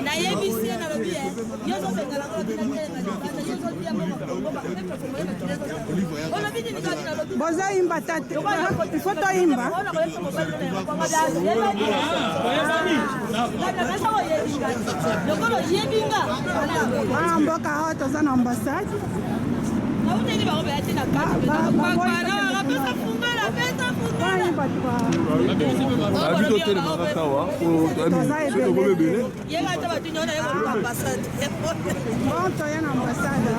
Nayebisi ye, nalobi ye, yo ozobengana ngo bina telema libanda, yo ozotia mbongo Kongo, bapeuple congolais bakili, olobi nini kaka? Nalobi Bozoyimba tate, il faut toyimba. Lokolo oyebi nga. Ah, mboka awa toza na ambassade. Nauteli bango baya te na kati, apesa fungala, apesa fungala. Abi totelemaka kawa po Toza soki tokomi ebele. Yeba ata bato nyonso naye koluka ambassade. Bon, toya na ambassade.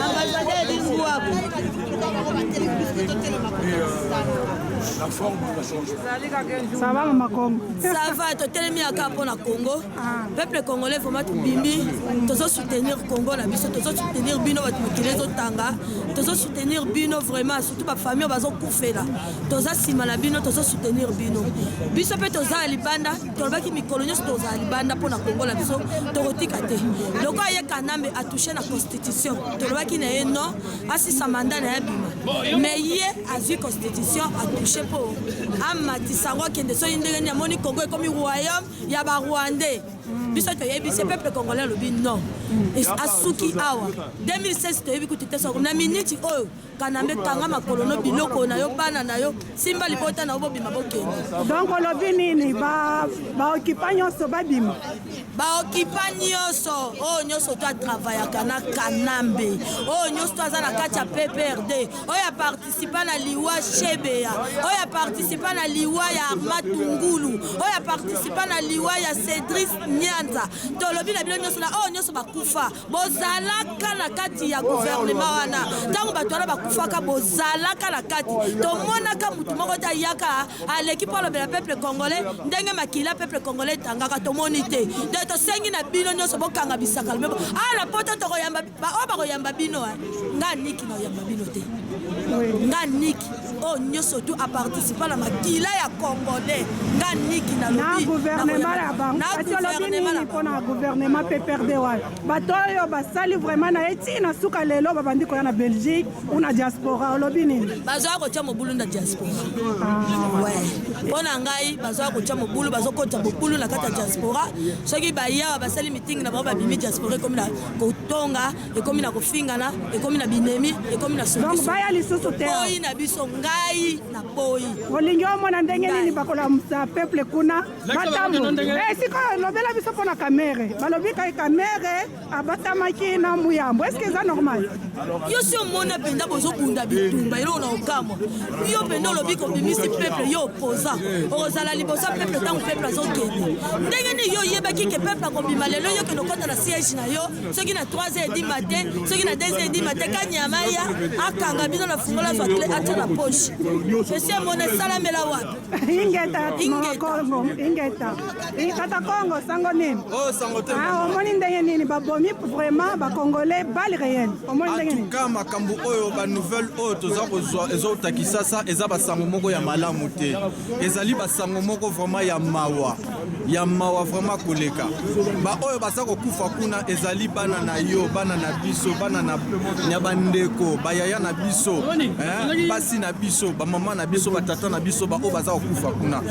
Ambassadeur lingwaku. La forme va changer. Ça va, mama Congo? Ça va, totelemi aka mpo na Congo. Peuple congolais, vraiment tobimi, tozosoutenir Congo na biso, tozosoutenir bino bato mokili ezotanga, tozosoutenir bino vraiment, surtout bafamille oyo bazokufela. Toza nsima na bino, tozosoutenir bino. Biso mpe toza ya libanda, tolobaki mikolo nyonso tozala libanda mpo na Congo na biso, tokotika te. Lokola ye Kanambe atouche na constitution, tolobaki na ye non, asisa mandat na ye, abima. Mais ye azwi constitution, atouche mpo amatisa yango, akende soki ndenge nini. Amoni Congo ekomi royaume ya Barwandais. Biso toyebisi peuple congolais, alobi non, asuki awa. 2016 toyebi kutu te. Soko na miniti oyo, Kanambe, kanga makolo no, biloko na yo, bana na yo, simba libota na yo, bobima, bokende. Donc olobi nini? Baokipa nyonso babima? Baokipa nyonso oyo nyonso to atravaillaka na Kanambe, oyo nyonso to aza na kati ya PPRD, oyo aparticipa na liwa Chebeya, oyo aparticipa na liwa ya Arma Tungulu, oyo aparticipa na liwa ya Cédric Nyanza, tolobi na bino nyonso, na oyo nyonso bakufa, bozalaka na kati ya gouvernement wana. Ntango bato wana bakufaka, bozalaka na kati. Tomonaka mutu moko te ayaka, aleki mpo alobela peuple congolais ndenge makila peuple congolais etangaka, tomoni te. Donc tosengi na bino nyonso, bokanga bisaka lobebo awa na Poto. Tokoyamba oyo bakoyamba bino. Nga niki na oyamba bino te. Nga niki, oyo nyonso tu aparticipa na makila ya Congolais, nga niki. Na gouvernement ya bango. Kasi olobi nini mpona gouvernement PPRD wana? Bato oyo basali vraiment na ye ntina suka, lelo babandi koya na Belgique ou na diaspora, olobi nini? Bazwaka kotia mobulu na diaspora. Mpo na ngai, bazwaka kotia mobulu, bazokota mobulu na kati ya diaspora. Soki bayawa basali meeting na bango, babimi, diaspora ekomi na kotonga, ekomi na kofingana, ekomi na binemi, ekomi na Donc baya lisusu te? Boyi na biso, ngai na boyi. Olingi omona ndenge nini bakolamusa peuple kuna batambo? Sikoyo lobela biso mpo na Kamerhe. Balobi kai Kamerhe abatamaki na Muyambo, est-ce eza normal? Yo si omona mpenza bozobunda bitumba, eloko na okamwa, yo mpenza olobi kobimisi peuple, yo oposa okozala liboso ya peuple ntango peuple azokende. Ndenge nini yo oyebaki ke peuple akobima lelo? Yo kende okɔta na siège na yo soki na 3 heures du matin, soki na 2 heures du matin, kanyama ya akanga bino na fungola, azwa clé, atia na poche. Esi emona esalamela wapi? Ingeta, mama Kongo, ingeta. Tata Kongo, sango nini? Oh, sango te. Ah, omoni ndenge nini babomi vraiment Bacongolais, balle réelle, omoni ndenge nini? Ka makambo oyo, banouvelle oyo toza kozwa ezouta Kisasa, eza basango moko ya malamu te. Ezali basango moko vraiment ya mawa, ya mawa vraiment koleka. Baoyo baza kokufa kuna ezali bana na yo, bana na biso, bana na bandeko, bayaya na biso, eh, basi na biso, bamama na biso, batata na biso, baoyo baza kokufa kuna.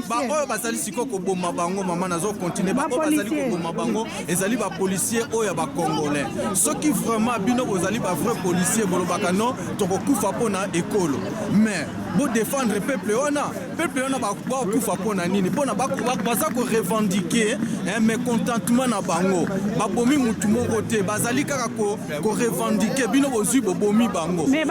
Baoyo bazali sikoyo koboma bango, mama, nazocontinue, baoyo bazali koboma bango ezali bapolicier oyo ya Bacongolais. Soki vraiment bino bozali bavrai policier, bolobaka non, tokokufa mpona ekolo, mais bodéfendre peuple wana. Peuple wana bakufa mpona nini? Mpona baza korevendiquer mécontentement na bango. Babomi mutu moko te, bazali kaka korevendiquer. Bino bozwi, bobomi bango. Bino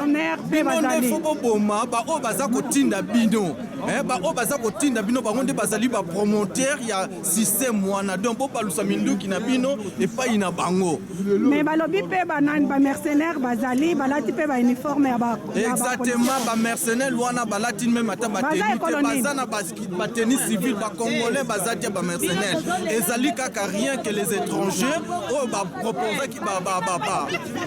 nde faut boboma baoyo baza kotinda bino. Baoyo baza kotinda bino, bango nde bazali bapromoteur ya système wana. Donc bobalusa minduki na bino epai na bango. Mais balobi mpe banani, bamercenaire bazali, balati mpe bauniforme ya ba Exactement, bamercenaire wana balati même ata batenue te, baza na batenue civile. Bacongolais baza te bamercenaire, ezali kaka rien que les étrangers oyo baproposaki,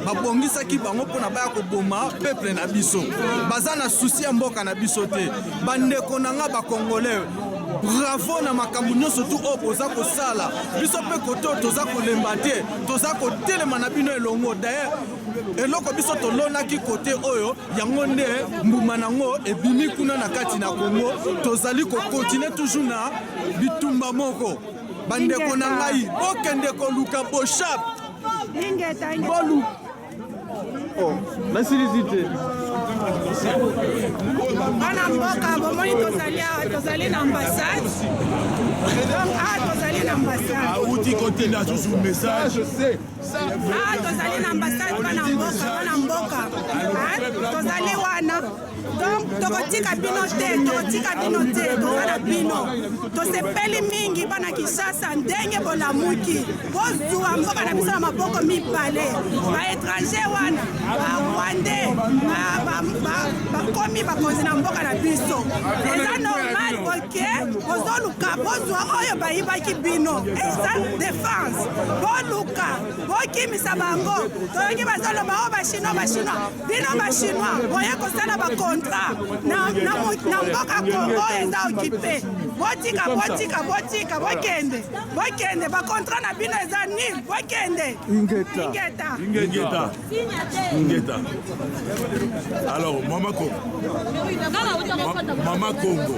babongisaki bango mpona baya koboma peuple na biso. Baza na souci ya mboka na biso te. Bandeko na nga Bacongolais, bravo na makambo nyonso tu oyo boza kosala. Biso mpe kote oyo toza kolemba te, toza kotelema na bino elongo. D'ailleurs Eloko biso tolonaki kote oyo, yango nde mbuma nango ebimi kuna na kati na Congo. Tozali kokontinue toujours na bitumba moko. Bandeko na ngai, bokende koluka Boshab. Bolu Oh, nasilisi te. Bana mboka, bomoni tozali awa, tozali na ambassade. Donc awa tozali na ambassade. Auti kotinda susu message. Awa tozali na ambassade, bana mboka, bana mboka. Tozali wana. Donc tokotika bino te, tokotika bino te, toza na bino. Tosepeli mingi bana Kinshasa ndenge bolamuki, bozwa mboka na biso na maboko mibale. Ba étranger wana, ba rwandais, bakomi bakonzi na mboka na biso. Eza normal boke bozoluka bozwa oyo bayibaki bino, eza défense. Boluka bokimisa bango. Toyoki bazoloba oyo bachinois, bachinois, bino bachinois boye kosala bacontrat na mboka Congo eza occupé. Botika, botika, botika, bokende, bokende, bacontrat na bino eza nul, bokende. Ingeta. Ingeta. Ingeta. Ingeta. Alors, Mama Congo. Mama Congo.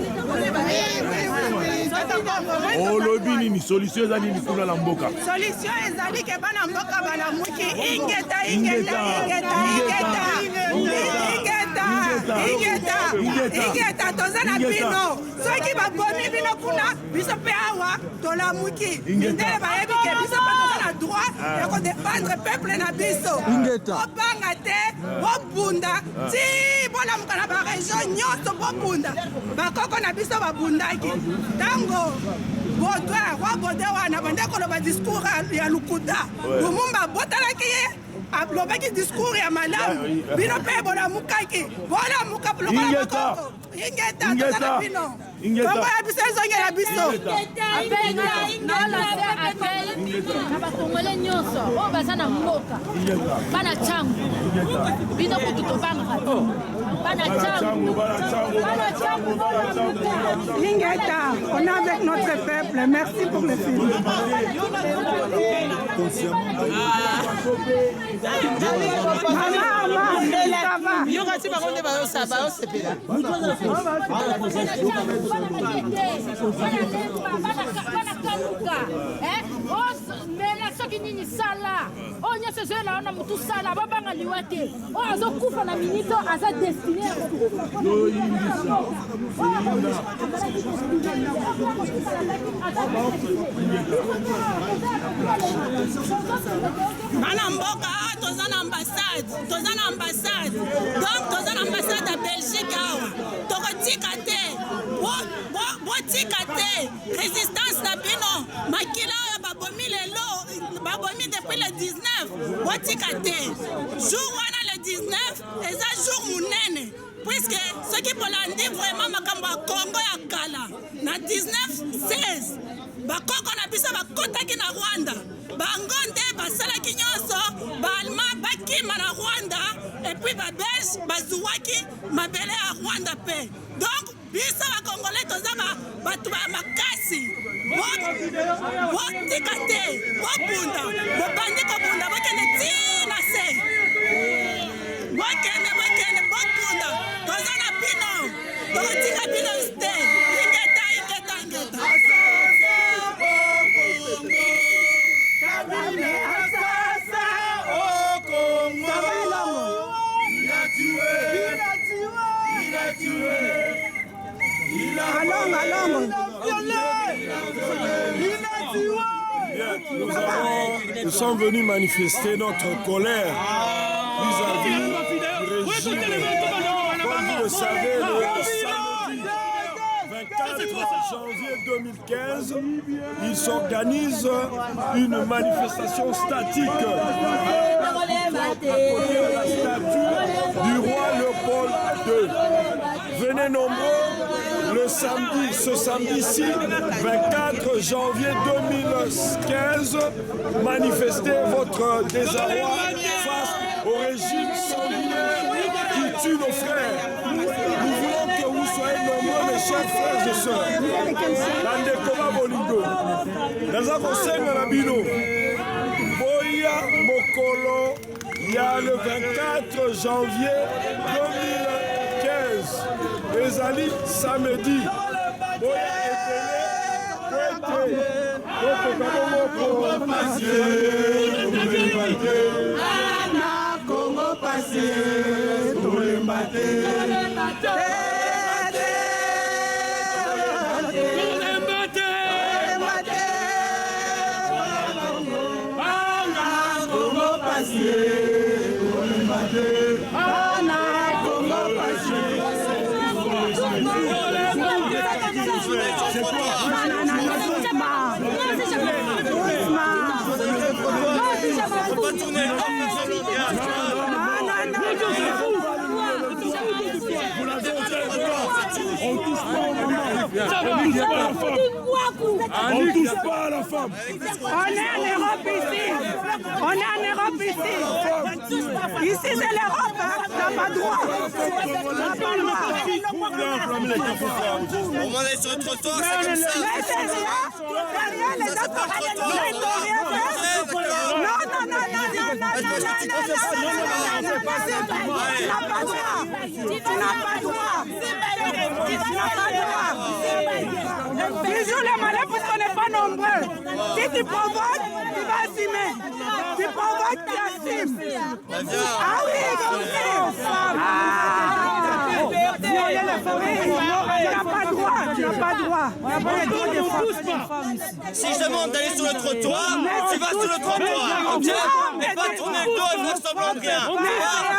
Olobi nini, solution eza nini kuna na mboka? Solution ezali ke bana mboka balamuki. Ingeta, ingeta, ingeta, ingeta, ingeta, ingeta, ingeta. Toza na bino. Soki babomi bino kuna, biso mpe awa tolamuki. Mindele bayebi ke biso mpe toza na droit ya kodefendre peuple na biso. Bobanga te, bobunda ti bolamuka na baregion nyonso, bobunda. Bakoko na biso babundaki ntango Baudouin, roi Baudouin wana bande koloba discours ya lukuta. Lumumba abotalaki ye, alobaki discours ya malamu. Bino mpe bolamukaki, bolamuka lokola bakoko. Ingeta, toza na bino. Kongo ya biso ezongela biso. Na bakongole nyonso oyo baza na mboka, bana Tshangu, bino kutu tobangaka bana Tshangu, bana Tshangu. Ingeta, on est avec notre peuple. Merci pour le film. Mama, mama, ça va? Yoka ti bango nde bayosepela. Bana Lemba, bana Kaluka, mela soki nini, sala oyo nyonso ezoyela wana motu, sala. Babanga liwa te. Oyo azokufa na minute oyo aza destiné ya kokufa. Bana mboka, awa toza na ambassade, toza na ambassade. Donc toza na ambassade ya Belgique awa. Tokotika te, botika te résistance na bino. Makila oyo babomi lelo, babomi depuis le 19, botika te. Jour wana, le 19, eza jour monene, puisque soki bolandi vraiment makambo ya Congo ya kala, na 1916 bakoko na biso bakotaki na Rwanda. Bango nde basalaki nyonso baallemand bakima na Rwanda, et puis babelge bazuwaki mabele ya Rwanda mpe. Donc biso bakongolais toza bato ba makasi. Botika te, bobunda. Bobandi kobunda, bokende ntina se, bokende, bokende, bobunda. Toza na bino, tokotika bino te. Ingeta, ingeta, ingeta. Ça va, Elongo? Il a tué. Il a tué. Alongo, alongo. Nous sommes venus manifester notre colère vis-à-vis du régime. Comme vous le savez, le samedi 24 janvier 2015, il s'organise une manifestation statique à côté de la statue du roi Léopold II. Venez nombreux le samedi, ce samedi-ci, 24 janvier 2015, manifester votre désarroi face au régime sanguinaire qui tue nos frères. Nous voulons que vous soyez nombreux, mes chers frères et sœurs. Bandeko ba bolingo, naza kosenga na bino boya. mokolo ya le 24 janvier 2015 ezali samedi boya ebele po ete tokoka bongo na Congo pasi tolemba te. On touche pas au On touche pas à la femme. On touche pas à la femme. On est en Europe ici. On est en Europe ici. Ici, c'est l'Europe. Hein. T'as pas droit. T'as pas droit. On est sur le trottoir, c'est comme ça. Mais c'est rien. C'est rien, les autres. Ils n'ont rien fait. Non, non, non, non, non, non, non, non, non, non, non, non, non. Tu n'as pas droit. Tu n'as pas droit. Tu n'as pas droit. Toujours les malins parce qu'on n'est pas nombreux. Si tu provoques, tu vas assumer. Tu provoques, tu assumes. Ah oui, comme ça. Ah. Tu n'as pas droit. Tu n'as pas droit. Si je demande d'aller sur le trottoir, tu vas sur le trottoir, ok? Et pas tourner le dos et faire semblant de rien. Mais et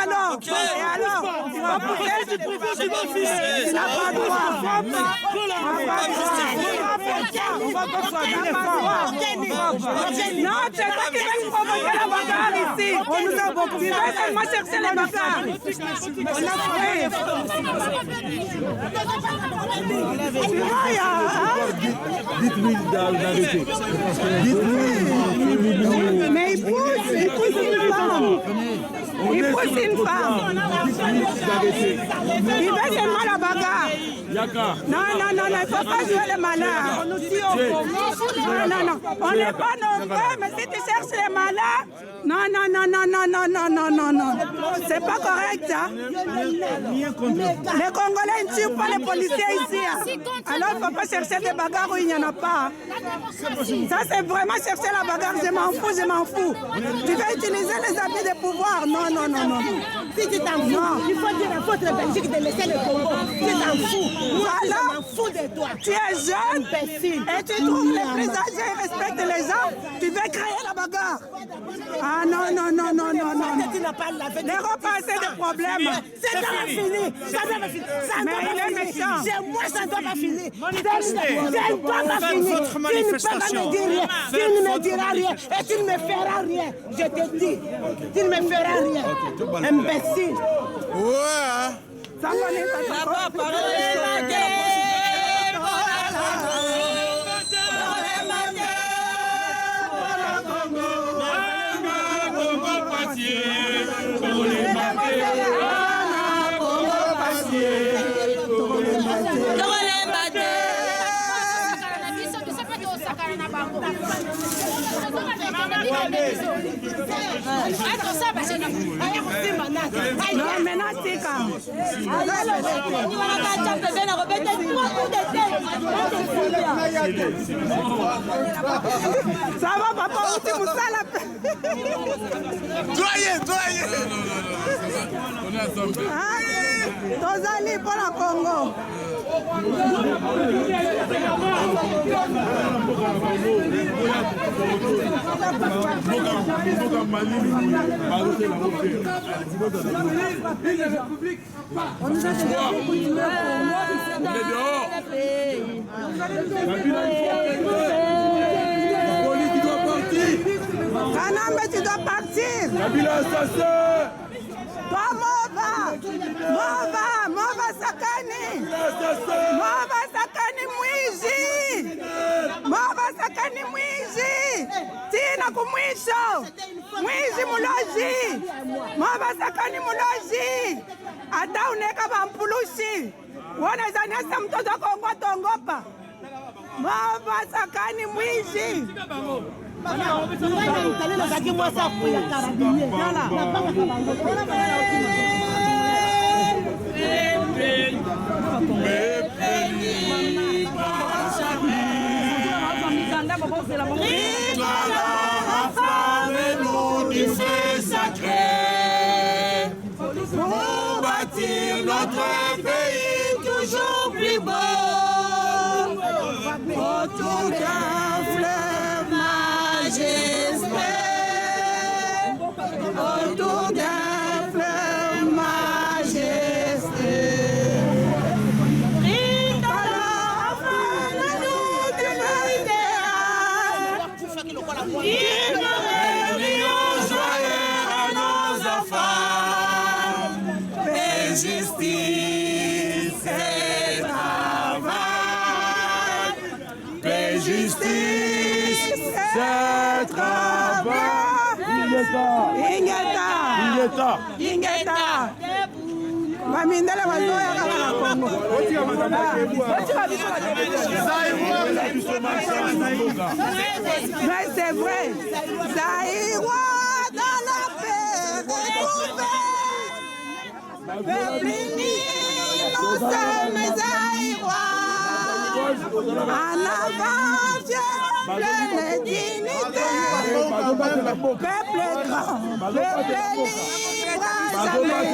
alors? Ok. Et alors? Tu vas pousser? Tu n'as pas droit. Tu n'as pas droit. Non, c'est toi qui veux provoquer la bagarre ici. On nous a beaucoup. Tu veux seulement chercher les bagarres. On a fait. Tu vois, il y a, hein? Dites-lui d'arrêter. Dites-lui. Mais il pousse une femme. Il pousse une femme. Il veut seulement la bagarre. Yaka. Non, non, non, non, il ne faut pas jouer les malins. Non, non, non. On n'est pas nombreux, mais si tu cherches les malins, non, non, non, non, non, non, non, non, non, non. C'est pas correct, hein. Les Congolais ne tuent pas les policiers ici. Hein. Alors, il ne faut pas chercher des bagarres où il n'y en a pas. Ça, c'est vraiment chercher la bagarre. Je m'en fous, je m'en fous. Tu veux utiliser les habits de pouvoir. Non, non, non, non. Si tu t'en fous, il faut dire à votre Belgique de laisser le Congo. Tu t'en fous. Moi, Voilà. je m'en fous de toi. Tu es jeune Imbécile. et tu trouves les plus âgés respectent les gens. Tu veux créer la bagarre. Ah non, non, non, non, non, non. Tu n'as pas lavé. L'Europe a assez de problèmes. Ça doit pas finir. Ça doit pas finir. Ça Mais doit il pas est finir. méchant. C'est moi, ça doit pas finir. Ça ne doit pas finir. votre Tu ne peux pas manifestation. me dire rien. Tu Faites ne me votre diras rien. Et tu ne me feras rien. Je te dis. Tu ne me feras rien. Imbécile. Ouais. Ça connaît, ça connaît. Tosakana na biso, biso mpe tosakana na bango. Non, maintenant, tika. Ça va, papa, uti musala pe. Doyen, doyen. Ah, tozali mpo na Congo. On est dehors. La police doit partir. Kanambe, tu dois partir. Kabila assassin. Toi, Mova. Mova, Mova Sakani. Assassin. Mova Sakani mwiji. Mova Sakani mwiji. Tina kumwisho. Mwiji muloji. Mova Sakani muloji. Ata uneka bampulushi. Wanazanesa mtoto Kongo tongopa. Mova Sakani mwiji. Ngai na Italie nazalaki mwasi ya carabinier, nabangaka bango. Enflammez-nous du feu sacré pour bâtir notre pays toujours plus beau. Autour d'un fleuve majesté, autour d'un fleuve majesté. Enflammez-nous du feu idéal. Qui nous redirions joyeux à nos enfants. Paix, justice et travail. Paix, justice et travail. Ingeta. Ingeta. Ingeta. Bamindele bazoyaka na Kongo. Botika biso. Mais c'est vrai. Zaïrois dans la paix retrouvée. Peuple uni, nous sommes Zaïrois. En avant, pleine dignité. Peuple grand, peuple libre à jamais.